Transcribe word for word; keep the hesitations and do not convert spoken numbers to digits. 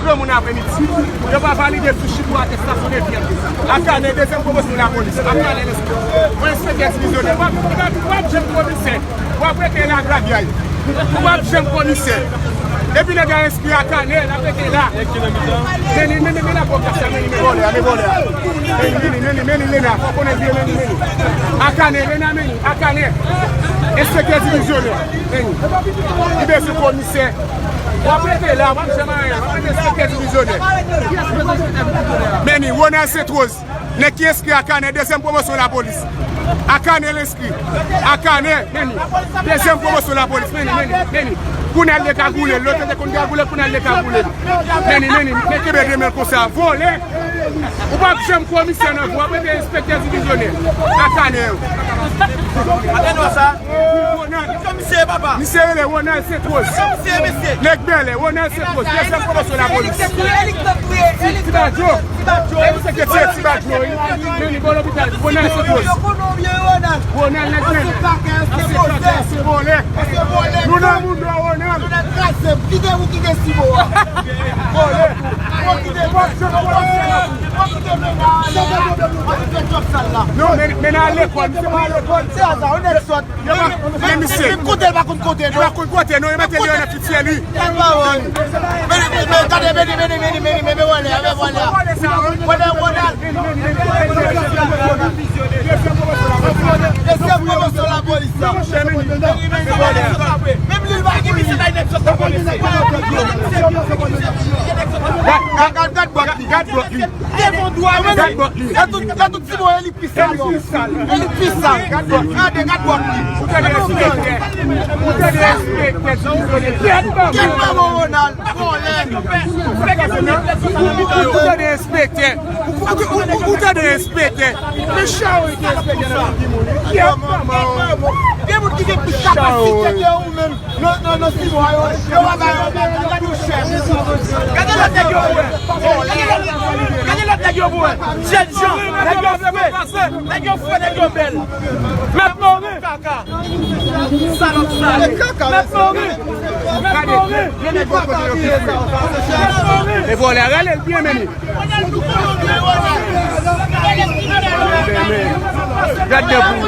Granmoun apremidi. Yo pa valide fichi pou atestasyon de vyèj. Akane, dezyèm pwomosyon lapolis. Akane, enspektè. Yon enspektè divizyonè. W ap, w ap, w ap jwenn komisè. W ap rete la gradyay. W ap jwenn komisè. Epi nèg la enskri Akane, l ap rete la. Meni, meni, meni la pwokasyon, meni, meni vòlè, meni vòlè. Meni, meni, meni, meni, Lena, fò konnen vye meni, meni. Akane, Lena, meni, Akane. Enspektè divizyonè, meni. Li bezwen komisè. W ap rete la, w ap janm anyen, w ap rete enspektè divizyonè. Meni, Ronald Sainte-Rose, nèg ki enskri Akane, dezyèm pwomosyon lapolis. Akane l enskri. Akane, meni. Dezyèm pwomosyon lapolis, meni, meni, meni. Kounye a l degagoule l, lòt te konn gagoule, kounye a l degagoule l. Meni, meni, men kenbe de men l konsa. Vòlè! Ou p ap janm komisè nan vi w, w ap rete enspektè divizyonè. Akane yo. Ate nou sa? Ronald. Komisè papa. Misye rele Ronald Sainte-Rose. Komisè mesye. Nèg bèlè, Ronald Sainte-Rose. Dezyèm pwomosyon lapolis. Ti Badjo. Enspektè Ti Badjo. Meni bò lopital. Ronald Sainte-Rose. Ronald nèg bèlè. Ansyen kaka, ansyen vòlè. Nou nan moun dò Ronald. Kite ou kite Sibo a. Vòlè. Ou kite Ou kite Ronald. Ou kite Ronald. Ou kite djòb sal la. Non, men, men al lekòl, misye pa al lekòl. Se aza, ou nèg sòt. Men misye. Li konte, li pa konn konte, non. Li pa konn konte, non, yo mete li nan fityè, li. Gad pawòl. Men, men, men, gade, men, men, men, men, men, men, wòlè, men, wòlè. Wòlè, Ronald. Dezyèm pwomosyon lapolis la. Menm li, li pa gen misye bay nèg sòt nan polis. Gad, gad, gad bòt li. Gad bòt li. Gad bòt li. Nan tout, nan tout ti mwen, li pi sal. Li pi sal. Li pi sal. Gad bòt li. Gade, gad bòt li. Ou tande enspektè. Ou tande enspektè. Gad bòt Ronald. Vòlè. Ou tande enspektè. Ou tande enspektè. Men chawo ki enspektè nan lavi moun. Gen moun ki gen plis kapasite ke ou menm. Non, non, non, si mwa yo. Yo pa ba yo, ba yo, ba yo chèf. Gade lòt nèg yo pou wè. Gade lòt nèg yo pou wè. Jèn jan, nèg yo fre. Nèg yo fre, nèg yo bèl. Mèt Morin. Salòp sa. Mèt Morin. Mèt Morin. E vòlè, rale l byen, men. Gad de pou.